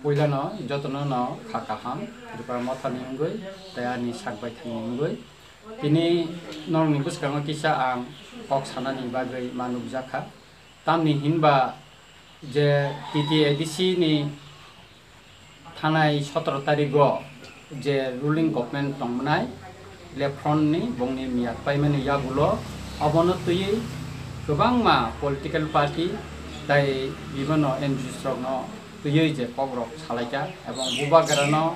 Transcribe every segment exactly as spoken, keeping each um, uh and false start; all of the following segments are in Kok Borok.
Puilano jotono no kha kaham, Tripura mothani wngwi tei ani sak baithangni wngwi. Tini norokni bwskango kisa ang kok sanani bagwi ma nukjakha. Tamni hinba je T T A D C ni thanai sotoro tarigo je ruling government tongmwnai, left front ni bongni miyat paimani yagulo obono twiwi kwbangma political party tei bibano N G Os rokno twiwi je kokrok salaikha ebong bubagrano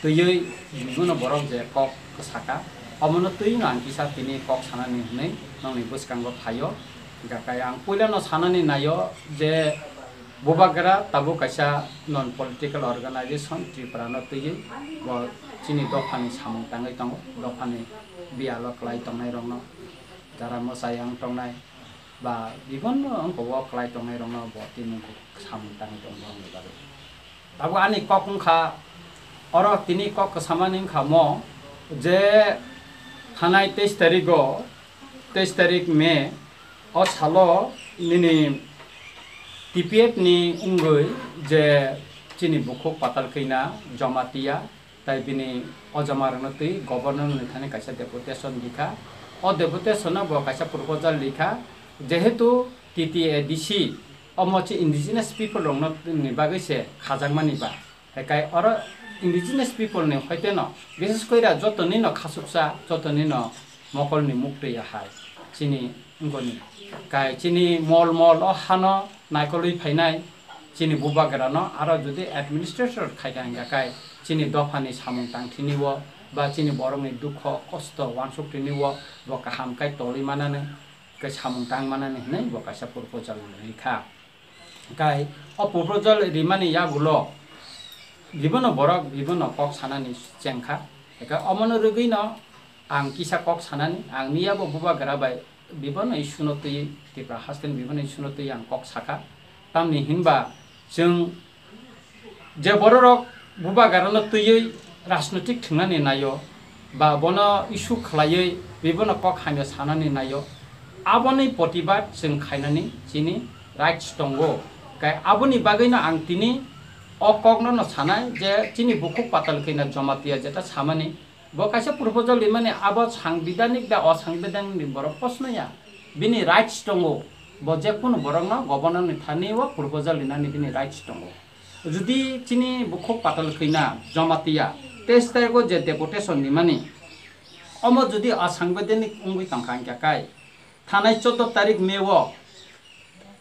twiwi bibano borok je kok kwsakha, omono twiwino ang kisa tini kok sanani hwnwi nongni bwskango phaio. Hingkha khe ang puilano sanani naio je bubagra tabuk kaisa non political organization Tripura no twiwi bo chini dophani samung tangwi tongo, dophani biyalo kwlai tongnai rokno, jara mwchai ang tongnai ba bibonno wngkha o kwlai tongnai rokno bo tini samung tangwi tongo borokni bagwi. Tabuk ani kok wngkha, oro tini kok kwsamani wngkha mo je thanai teis tarigo, teis tarik May o salo nini T P F ni wngwi je chini bukhuk Patal Kanya Jamatia tai bini ojamarokno twi governor ni thani kaisa deputation likha. O deputation no bo kaisa proposal likha, jehetu T T A D C omo chi indigenous people rokno ni bagwi se khajakmani ba. Hekai oro indigenous people ni hoite no, bises koi ra joto ni no khasuksa, joto ni no mokol ni muktwi ahai chini wngoni kai chini mol mol o hano naikolwi phainai chini bubagra no aro jodi administrator khaikha hingkha kai chini dophani samung tangthini o ba chini borok ni dukho kosto uansuk tini o bo kaham kai tolwi manani kai samung tang manani hinwi bo kaisa proposal rikha. Kai o proposal rimani yagulo bibono borok bibono kok sanani chengkha. Eka omono rwgwino ang kisa kok sanani, ang miya bo bubagra bai bibono issue no twi, Tripura haste ni bibono issue no twi ang kok sakha. Tamni hinba chwng je bororok bubagrano twiwi rajnotik thwngnani naio, ba bono issue khlaiwi bibono kok hamya sanani naio, aboni protibad chwng khainani chini rights tongo. Kai aboni bagwino ang tini o kokno no sanai je chini bukhuk Patal Kanya Jamatia jeta samani, bo kaisa proposal rimani abo sangbidanik da osangbidanik ni borok posno ya, bini rights tongo, bo jekunu borokno governor ni thani o proposal rinani bini rights tongo. Jodi chini bukhuk Patal Kanya Jamatia teis tarigo je deputation nimani, omo jodi asangbidanik wngwi tongkha hingkha kai, thanai choudo tarik May o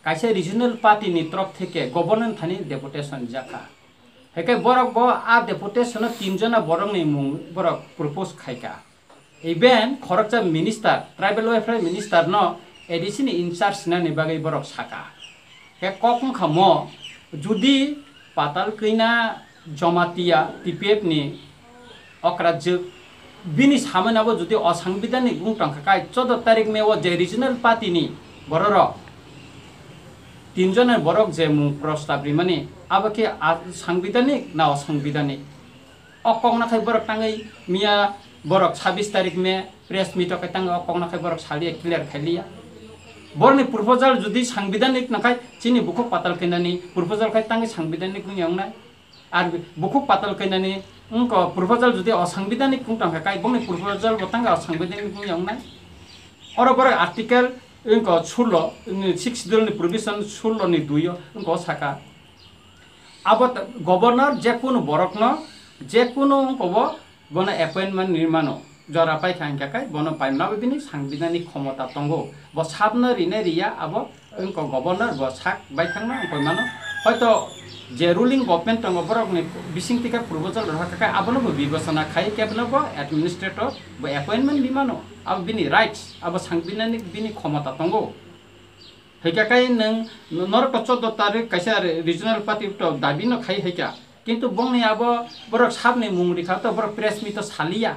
kaisa regional party ni torop theke governor thani deputation jakha. Heke borok bo a deputation o tin jona borok ni mung borok propose khaika. Even khoroksa minister, tribal welfare minister no A D C ni in charge nani bagwi borok saka. He kok wngkha mo, jodi Patal Kanya Jamatia T P F ni okrajwk bini samani abo jodi osangbidanik wng tongkha kai choudo tarik May o je regional party ni bororok tin jona borok je mung prostab rimani abo khe a-, sangbidanik na osangbidanik? O kokno khai borok tangwi miya borok sabis tarik May press meet o khai tangwi o kokno khai borok saliya clear khailiya. Borokni proposal jodi sangbidanik nakhai chini bukhuk Patal Kanya ni proposal khai tangwi sangbidanik wngya wngnai. Ar bukhuk Patal Kanya ni wngkha proposal jodi osangbidanik wng tongkha kai bongni proposal bo tangwi osangbidanik wngya wngnai. Oro borok article wngkha sullo, sixth schedule ni provision sullo ni dui o wngkha o saka. Abo ta-, governor jekunu borokno, jekunu wngkha bo, bono appointment rimano, jora paikha hingkha khe bono paimlabo bini sangbidanik khomota tongo. Bo sabno rine riya abo wngkha governor, bo sak baithangno wngkha mano. Hoito je ruling government tongo borokni bisingtwi khe proposal rohor kha khe abono bo bibechona khai khe bono bo administrator bo appointment rimano. Abo bini rights, abo sangbidanik bini khomota tongo. Hwnkhe kai nwng norok to choudo tarik kaisa re-, regional party to dabi no khai hwnkha. Kintu bongni abo borok sabni mung rikha to borok press meet to saliya.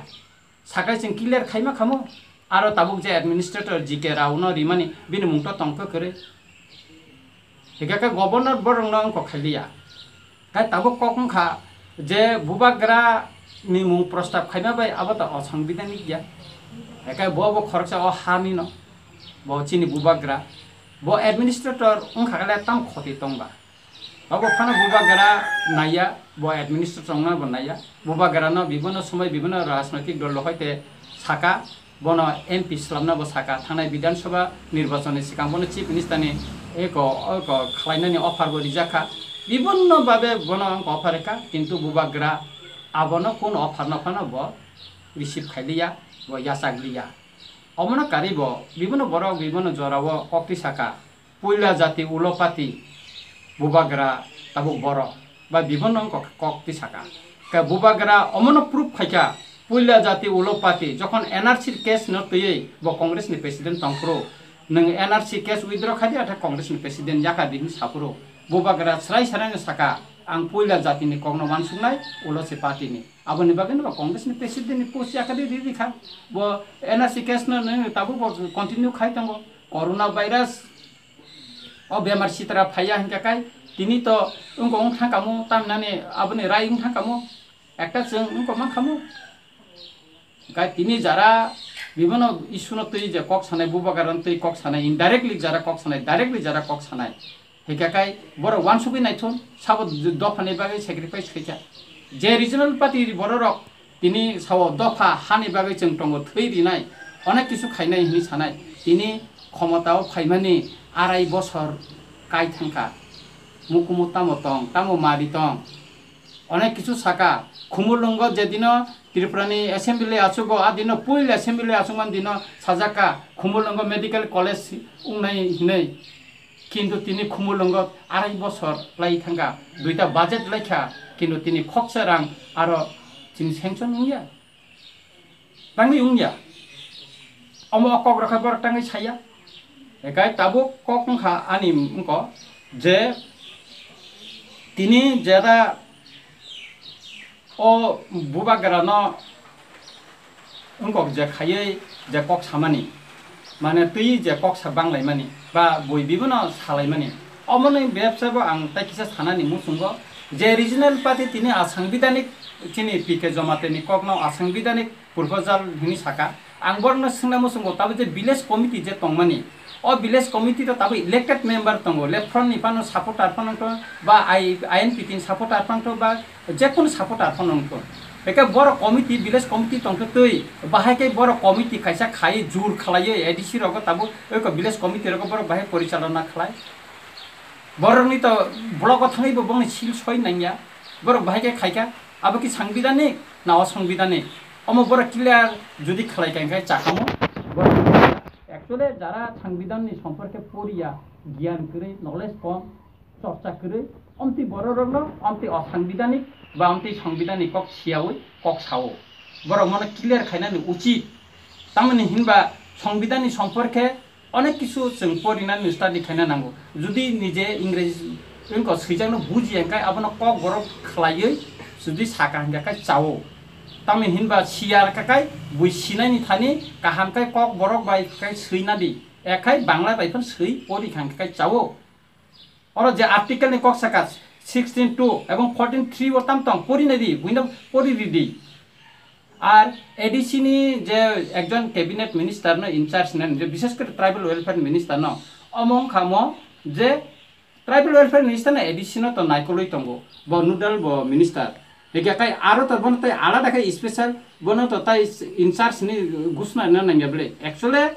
Sakai chwng clear khaima khamo. Aro tabuk je administrator G K Rao no rimani bini mung to tongkha kwrwi. Hwnkhe khe governor borok no wngkha khailiya. Hai tabuk kok wngkha je bubagra ni mung prostab khaima bai abo to osangbidanik ya. Hekai bo bo khoroksa o ha ni no. Bo chini bubagra. Bo administrator wngkha khe tam khoti tongba. Abo phano Bubagra naiya, bo administration wngna bo naiya. Bubagrano bibhinno somoi bibhinno rajnoitik dol rok hoite saka, bono M P swlamna bo saka. Thangnai Bidhan Sabha nirbachonni swkang bono Chief Minister ni eko, eko khlainani offer bo rijak kha. Bibhinno babe bono wngkha offer rikha, kintu Bubagra abono kun offer no phano bo receive khailiya, bo yachakliya. Omono karwi bo bibhinno borok bibhinno jorao koktwi saka. Puila jati ulo pati Bubagra tabuk borok ba bibhinno wngkha kok twi saka. Khe Bubagra omono proof khaikha, puila jati ulo pati jokhon N R C case no twiwi bo Congress ni president tongphuru, nwng N R C case withdraw khaidi atha Congress ni president yakha di hwnwi saphuru. Bubagra srai srai no saka, ang puila jati ni kok no wansuknai, ulo se party ni. Aboni bagwi no bo Congress ni president ni post yakha di riri kha. Bo N R C case no nwng tabuk bo continue khai tongo. Corona virus o bemar sitra phaiya hinkhe kai tini to wngkha wng thang kamo, tamhinani aboni rai wng thang kamo, ekta chwng wngkha mang kamo. Kai tini jara bibhinno issue no twi je kok sanai, Bubagra no twi kok sanai, indirectly jara kok sanai, directly jara kok sanai. Hinkhe kai borok wansugwi naithun sabo dophani bagwi sacrifice khaikha. Je regional party bororok tini sao dopha hani bagwi chwng tongo thwi rinai, onek kisu khainai hwnwi sanai. Tini khomotao phaimani arai bosor kai thangkha. Mukumu tamo tong, tamo mari tong. Onek kisu saka, Khumulwngo je dino Tripurani assembly achugo, a dino puila assembly achukmani dino sajak kha, Khumulwngo medical college wngnai hinwi. Kintu tini Khumulwngo arai bosor lai thangkha, duita budget laikha, kintu tini khoksa rang aro chini sanction wngya. Tangwi wngya. Omo o kok rokha borok tangwi saya. Ekai tabuk kok wngkha ani wngko je tini jera o Bubagrano wngkok je khaiwi je kok samani, mane twi je kok sa banglaimani ba bui bibono salaimani, omoni bebsa bo ang tai kisa sanani muchungo je regional party tini asangbidanik chini P K Jomate ni kokno asangbidanik proposal hwnwi saka. Ang borokno swngna muchungo, tabuk je village committee je tongmani, o village committee to tabuk elected member tongo, left front ni phano supporter phano wngthon ba I-, I N P T ni supporter phano wngthon ba jekunu supporter phano wngthon. Hwnkhe borok committee, village committee tongkhe twi bahai khe borok committee kaisa khai jur khlaiwi A D C rogo tabuk eko village committee rogo borok bahai porichalona khlai. Borokni to block o thangwi bo bongni sil soi nangya. Borok bahai khe khaikha, abo ki sangbidanik na osangbidanik? Omo borok clear jodi khlai kha, hwnkhe chakamo borok actually jara sangbidanni somporke poriya, giyan kwrwi, knowledge kom, chorcha kwrwi, omtwi bororokno omtwi osangbidanik ba omtwi sangbidanik kok siyawi kok sao. Borok mono clear khainani uchit. Tamoni hinba sangbidanni somporke onek kisu chwng porinani study khaina nango. Jodi nije Ingreji wngkha swijakno bujiya hwnkhe abono kok borok khlaiwi jodi saka hwnkhe kai chao. Tamni hinba siya hwnkhe kai bui sinaini thani kaham kai kok borok bai kai swina di. Ekhai Bangla bai phano swi pori kha hwnkhe kai chao. Oro je article ni kok saka sixteen two ebong fourteen three o tam tong pori nai di, buino pori ridi. Ar A D C ni je ekjon cabinet minister no in charge nani, je bishes kore tribal welfare minister no, omo wngkha mo je tribal welfare minister no A D C no to naikolwi tongo, bo nodal bo minister. Hingke kai aro to bono tei alada khe special bono to tai in charge ni gusna na nangya bwle. Actually,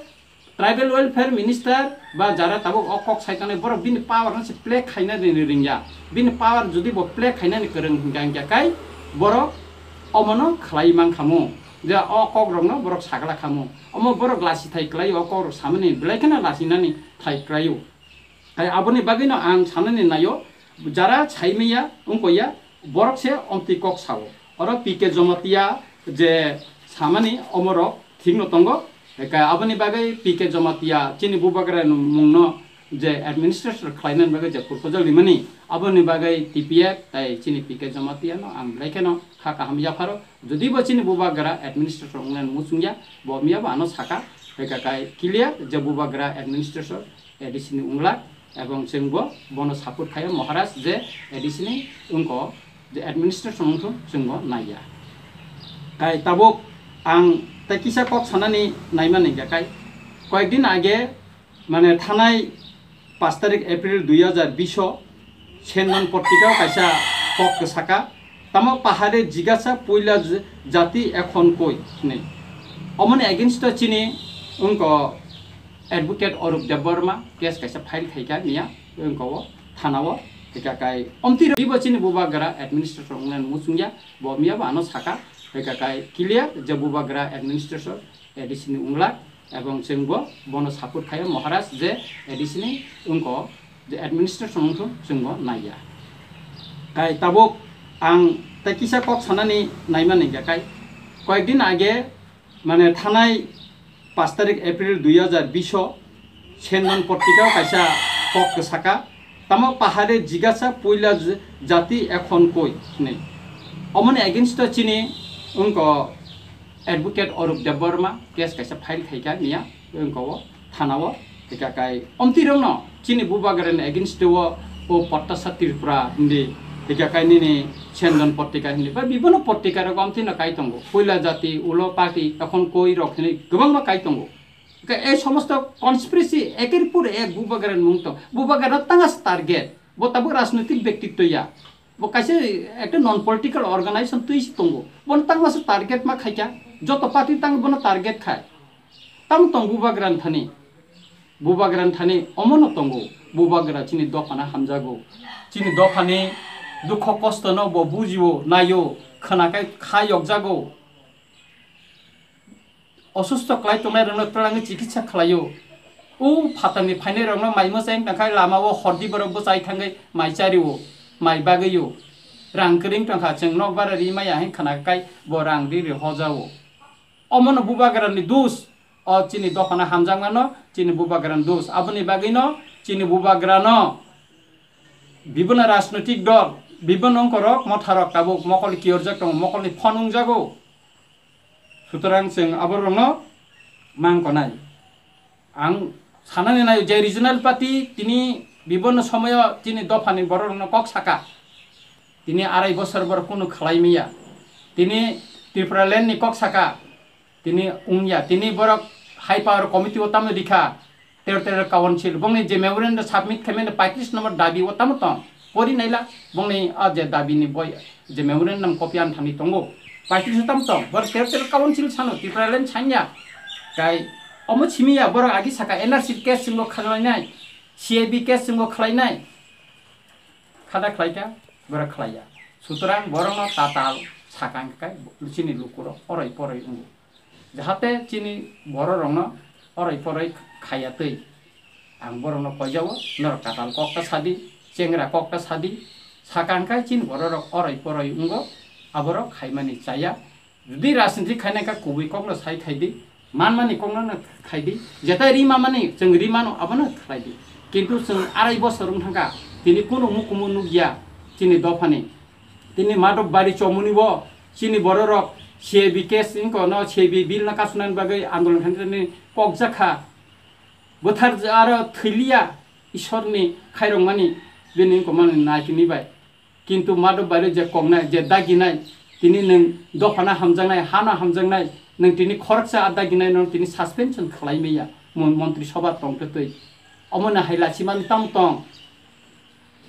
tribal welfare minister ba jara tabuk o kok sai tongnai borok bini power no se play khaina rini ringya. Bini power jodi bo play khaina ni kwrwng hingka hingka kai borok omono khlai man khamu. Je o kok rok no borok sagla khamu. Omo borok lasi thai klai o kok rok samani belai kheno lasi nani thai klai o. Hai aboni bagwi no ang sanani naio, jara saimaya wngkoya borok se omtwi kok sao. Oro P K Jamatia je samani omorok thikno tongo. Eka aboni bagwi P K Jamatia chini bubagra mungno je administrator khlainani bagwi je proposal rimani, aboni bagwi T P F tai chini P K Jamatia no ang belai kheno kha kaham yapharo. Jodi bo chini bubagra administrator wngnani muchungya, bo miya bo ano saka, eka kai clear je bubagra administrator A D C ni wngla, ebong chwngbo bono support khaio Maharaj je A D C ni wngko, je administration wngthung chwngbo naiya. Kai tabuk ang tei kisa kok sanani naimani hingka kai, koyekdin age, mane thanai pash tarik April dui hajar bish o Sendan Portika o kaisa kok kwsaka, tamo pahare jigasa puila j-, jati ekhon koi hinwi. Omoni against o chini wngko advocate Arup Debbarma case kaisa file khaikha miya wngko o thana o, hika kai omtwi rw-, bo chini bubagra administration wngnani muchungya, bo miya bo ano saka, hika kai clear je bubagra administration A D C ni wnglak, ebong chwng bo bono support khaio Maharaj je A D C ni wngko je administration wngthung chwng bo naiya. Kai tabuk ang tei kisa kok sanani naimani hingkha kai koyekdin age mane thanai pash tarik April dui hajar bish o Sendan Portika o kaisa kok kwsaka, tamo pahare jigasa puila j-, jati ekhon koi hinwi. Omoni against o chini wngko advocate Arup Debbarma case kaisa file khaikha miya wngko o thana o, hika kai omtwi rokno chini bubagrani against o o Pattasa Tripura hindi, hika kai nini Sendan Portika hindi ba bibono portika rok omtwi no kai tongo, puila jati ulo party ekhon koi rok hinwi kwbangma kai tongo. Hika ei somosto conspiracy eker pur ek bubagrani mung tong, bubagra tanga target, bo tabuk rajnoitik bektitto ya. Bo kaisa ekta non political organization twi se tongo. Bono tangma se target ma khaikha. Joto party tang bono target khai. Tamo tong bubagra ni thani. Bubagra ni thani omono tongo. Bubagra chini dophano hamjago. Chini dophani dukho kosto no bo bujio, naio, khwnakhai kha yokjago. Osusto kwlai tongnai rokno twlangwi chikitsa khlaio. O phatarni phainai rokno mai mwchai wng tongkha, lama o hordi borok bwchai thangwi mai chario, mai bagwio. Rang kwrwi wng tongkha, chwng nokbar ri maya hwn khwna kai bo rang ri ri hojao. Omono bubagrani dos, o chini dophano hamjakmano chini bubagrani dos. Aboni bagwino chini bubagrano bibino rajnoitik dol, bibino wngkorok motharok tabuk mokol kiyorjak tongo, mokolni phone wngjago. Sutorang chwng aborokno mang konai. Ang sanani nai je regional party tini bibonno somoyo chini dophani bororokno kok saka. Tini arai bosor borok kunu khlai maya. Tini Tripura land ni kok saka. Tini wngya. Tini borok high power committee o tamo rikha. Territorial Council, bongni je memorandum submit khaimani paitris number dabi o tamo tong? Pori naila, bongni a je dabi ni boi, je memorandum copy an thani tongo. Paitris o tamo tong? Bor Territorial Council sano, Tipraland sanya. Kai, omo simiya, borok agi saka N R C case singbo khlainai, C A B case singbo khlainai. Khada khlaika, borok khlaiya. Sutorang borokno tatal sakang kai, chini lukurok oroi poroi wngo. Jahate chini bororokno oroi poroi khaya twi. Ang borokno koijao, norok tatal kokta sadi, chengra kokta sadi, sakang kai chini bororok oroi poroi wngo, aborok khaimani chaya. Jodi rajniti khainai kha kubui kokno sai khaidi, manmani kokno no khaidi, jetai ri mamani chwng ri mano abono khlaidi. Kintu chwng arai bosor wng thangkha, tini kunu mukumu nukya chini dophani. Tini Madhobari chomuni bo chini bororok C A B case wngko no C A B bill no kasunani bagwi andolon khainani kokjakha. Bwthar aro thwiliya Ishorni khairokmani bini wngko mani naikini bai. Kintu Madhobari je koknai, je daginai, tini nwng dophano hamjaknai, hano hamjaknai, nwng tini khoroksa a daginai no tini suspension khlai maya mon-, montri sobha tongtwi twi. Omo no hai lachimani tamo tong?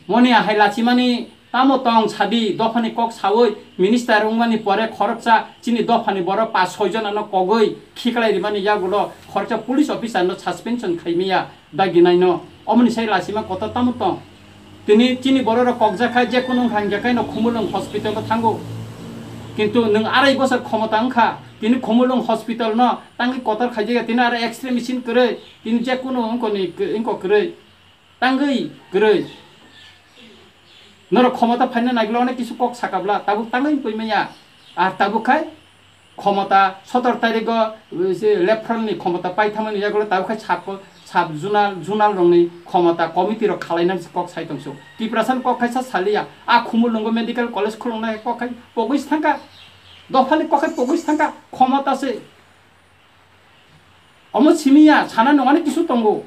Moni ahai lachimani tamo tong sadi, dophani kok sawi minister wngmani pore khoroksa chini dophani borok pas soi jona no kogwi khiklai rimani yagulo khoroksa police officer no suspension khaimaya daginaino. Omoni sai lachima kotor tamo tong? Tini chini bororok kokjak khai je kunu wngkha hingkha khe no Khumulwng hospital o thango. Kintu nwng arai bosor khomota wngkha, tini Khumulwng hospital no tangwi kotor khaijak ya, tini aro X-ray machine kwrwi, tini je kunu wngkoni, wngko kwrwi. Tangwi kwrwi. Norok khomota phaina naigwla onek kisu kok sakabla, tabuk tangwi poimaya. Ar tabuk khai khomota sotor tarigo, uh, se Lefrol ni khomota paithamani yagulo tabuk khai sab, sab zonal, zonal rokni khomota committee rok khalainani se kok sai tongso. Tiprasa ni kok khai sa saliya. A Khumulwngo medical college khulungnai kok khai pogwi se thangkha. Dophani kok khai pogwi se thangkha. Khomota se Omo simiya, sana nungani kisu tongo.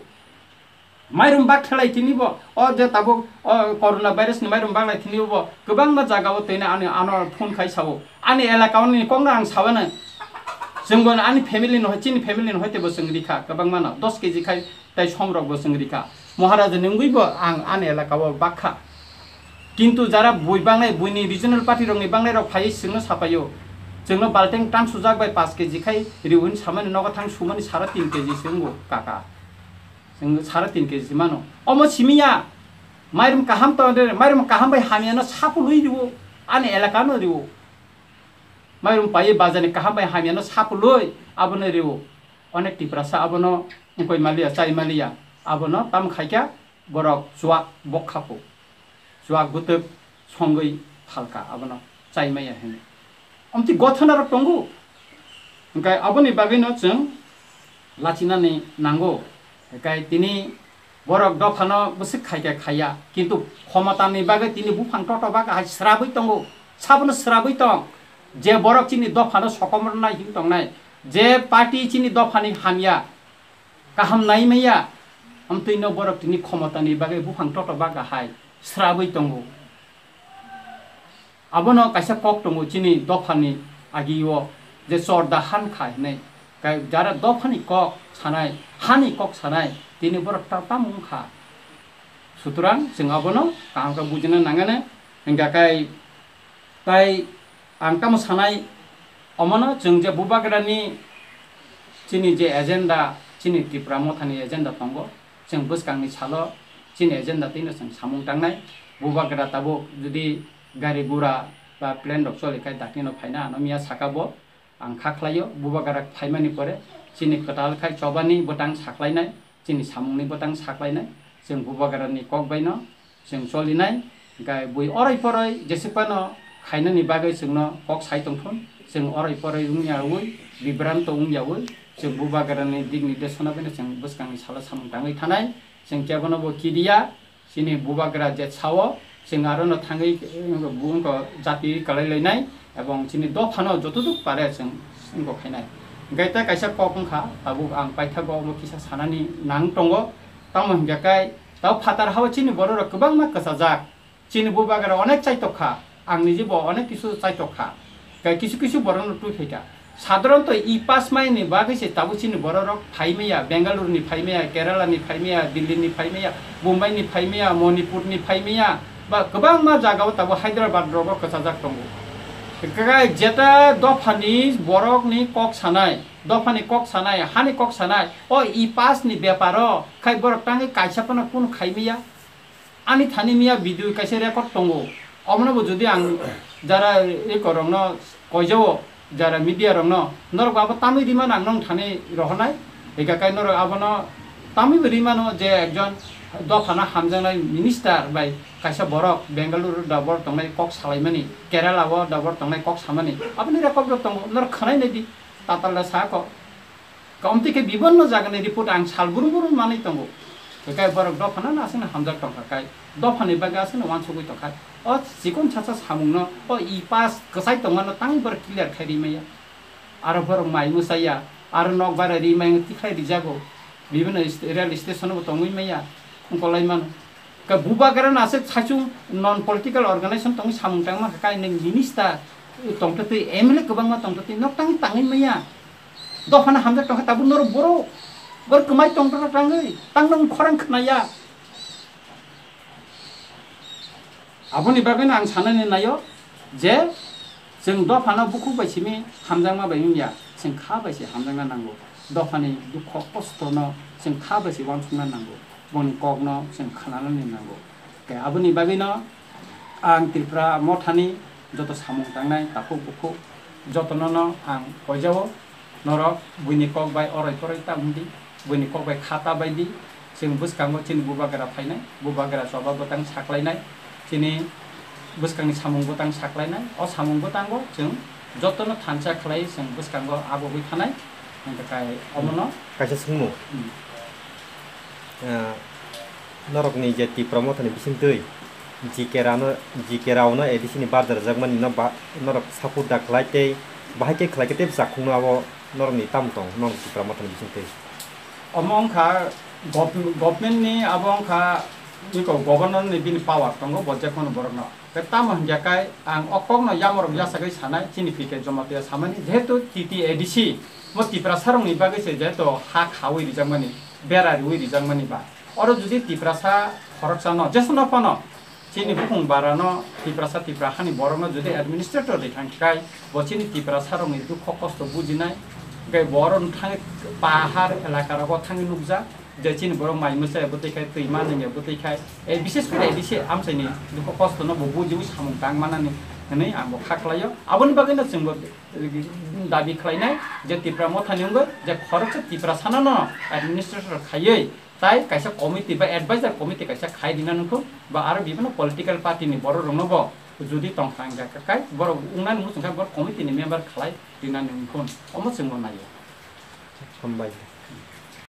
Mairum bak khelai tini bo, o je tabuk, o corona virus ni mairum bak lai tini bo, kwbangma jaga o tini ani ano phone khai sao. Ani elaka o ni kok no ang sao na. Chwng bo ani family no, chini family no hoite bo chwng rikha, kwbangma no, dos K G khai tai somrok bo chwng rikha. Maharaja ni wngwi bo ang ani elaka o bakha. Kintu jara bui bangnai, buini regional party rokni bangnai rok phaiwi chwngno sapaio. Chwngno balteng tang sujak bai paanch K G khai riwi hinwi samani nogo thang sumani sara tin K G se wngo kaka. Chwng sara tin K G se mano. Omo simi ya. Mairum kaham to de, mairum kaham bai hamya no sapului riwo. Ani elaka no riwo. Mairum paiwi bazar ni kaham bai hamya no sapului abono riwo. Onek Tiprasa abono wngkoi maliya, chai maliya. Abono tam khaikha borok chuak bok khapo. Chuak bwtwk songwi phalka abono chai maya hinwi. Omtwi gothona rok tongo. Hwnkhe aboni bagwino chwng lachinani nango. Hwnkhe tini borok dophano bwswk khaikhe khaiya, kintu khomotani bagwi tini buphang totobak hai srabwi tongo. Sabono srabwi tong, je borok chini dophano sokomornai hin tongnai, je party chini dophani hamya, kaham nai maya, amtwino borok tini khomotani bagwi buphang totobak hai srabwi tongo. Abono kaisa kok tongo chini dophani agio, je chorda han kha hinwi. Kai jara dophani kok sanai, hani kok sanai, tini borok ta-, tamo wngkha. Sutrang chwng abono kaham khe bujina nangani, hingkha kai tai ang tamo sanai, omono chwng je Bubagrani chini je agenda, chini Tipra Mothani agenda tongo, chwng bwskangni salo chini agenda twino chwng samung tangnai. Bubagra tabuk jodi gari gura ba plane rok choli khai dakti no phaina ano miya saka bo ang kha khlaio. Bubagra phaimani pore chini kwtal khai chobani bwtang saklainai, chini samungni bwtang saklainai, chwng Bubagrani kok baino chwng cholinai, hwnkhe bui oroi poroi jesuk phano khainani bagwi chwngno kok sai tongthun, chwng oroi poroi wngyawi, bibranto wngyawi, chwng Bubagrani dik nirdeshona baino chwng bwskangni salo samung tangwi thanai, chwng kebono bo kidiya, chini Bubagra je sao, chwng arono thangwi, eh, wngkha jati kwlai lainai, ebong chini dophano jotoduk pare chwng wngkha khainai. Hwnkhe tei kaisa kok wngkha, tabuk ang paithago omo kisa sanani nang tongo, tamo hwnkhe kai, tabo phatar hao chini bororok kwbangma kwchajak, chini Bubagra onek chaitok kha, ang niji bo onek kisu chaitok kha. Kai kisu kisu borokno twi phaikha. Sadharanto e pass mai ni bagwi se tabuk chini bororok phaimaya, Bengaluru ni phaimaya, Kerala ni phaimaya, Delhi ni phaimaya, Bombay ni phaimaya, Manipur ni phaimaya, ba kwbangma jagao tabuk Hyderabad rogo kwchajak tongo. Kai jeta dophani borokni kok sanai, dophani kok sanai, hani kok sanai, o e pass ni beparo khai borok tangwi kaisa phano kunu khaimaya. Ani thani miya video kaisa record tongo. Omono bo jodi ang jara record rokno koijao, jara media rokno, norok abo tamwi rimano ang nong thani rohornai. Ega kai norok abono tamwi bo rimano je ekjon dophano hamjaknai minister bai kaisa borok Bengaluru da borok tongnai kok salaimani, Kerala o da borok tongnai kok samani. Aboni record rok tongo, norok khwnai nai di, tatal da sa kok. Kamtwi khe bibonno jagani report ang sal burum burum manwi tongo. Hwnkhe borok dophano no aswkno hamjak tongkha kai, dophani bagwi aswkno uansugwi tongkha. O chikon chacha samungno, o e pass kwchai tongmano tangwi borok clear khai rimaya. Aro borok mai mwsaya, aro nok bara rimaya tikhlai rijago. Bibonno ist-, rail station bo tongwi maya, khungkolai mano. Ka Bubagra no aswk saichung non political organization tongwi samung tangma kha, kai nwng minister tongtwtwi, M L A kwbangma tongtwtwi, nok tangwi tangwi maya. Dophano hamjak tongkha tabuk norok borok, borok kwmai tongtwtwi tangwi, tangno khorang khwnaya. Aboni bagwino ang sanani naio je, chwng dophano bukhuk bai simi hamjakma bai wngya, chwng kha bai se hamjakna nango. Dophani dukho kostono chwng kha bai se uansukna nango. Boni kokno chwng khnanani nango. Tei aboni bagwino ang Tripura mothani joto samung tangnai takhuk bukhuk jotono no ang koijao, norok buini kok bai oroi poroi ta wngdi, buini kok bai kha ta baidi, chwng bwskango chini Bubagra phainai, Bubagra choba bwtang saklainai, chini bwskangni samung bwtang saklainai, o samung bwtango chwng jotono thansa khlai chwng bwskango abogwi thanai, hwnkhe kai omono. Kaisa swngmung. Hmm. Ah, norokni je Tipra Mothani bisingtwi G K Rao no, G K Rao no A D C ni barja rwjakmani no ba-, norok support da khlai tei bahai khe khlai khe tei bwsakkhungno abo norokni tamo tong, norok Tipra Mothani bisingtwi? Omo wngkha gov-, government ni abo wngkha iko governor ni bini power tongo bo jekono borokno. Tei tamo hingya kai ang o kokno yamorok yasagwi sanai, chini P K Jamatia samani, jehetu T T A D C mo Tiprasarokni bagwi se jehetu ha khawi rijakmani, bera riwi rijakmani ba. Oro jodi Tiprasa khoroksano, jesano phano Chini bukung barano Tiprasa Tipra hani borokno jodi administrator rikha khai, bo chini Tiprasa rokni dukho kosto bujinai, hingke borok thangwi pahar elaka rogo thangwi nukjak, je chini borok mai mwsai bwtwi khai, twi manwi bwtwi khai, eh, bishes kore A D C amchaini dukho kosto no bo bujiwi samung tang manani hwnwi ang bo kha khlaio. Aboni bagwino chwngbo dabi khlainai je Tipra Mothani wngwi je khoroksa Tiprasano no administrator khaiwi tai kaisa committee ba advisor committee kaisa khai rina nungkho ba aro bibino political party ni borok rokno bo jodi tongthang ja kai borok wngnani muchung khai borok committee ni member khlai rina nungkho omo chwngbo naio. Hambai.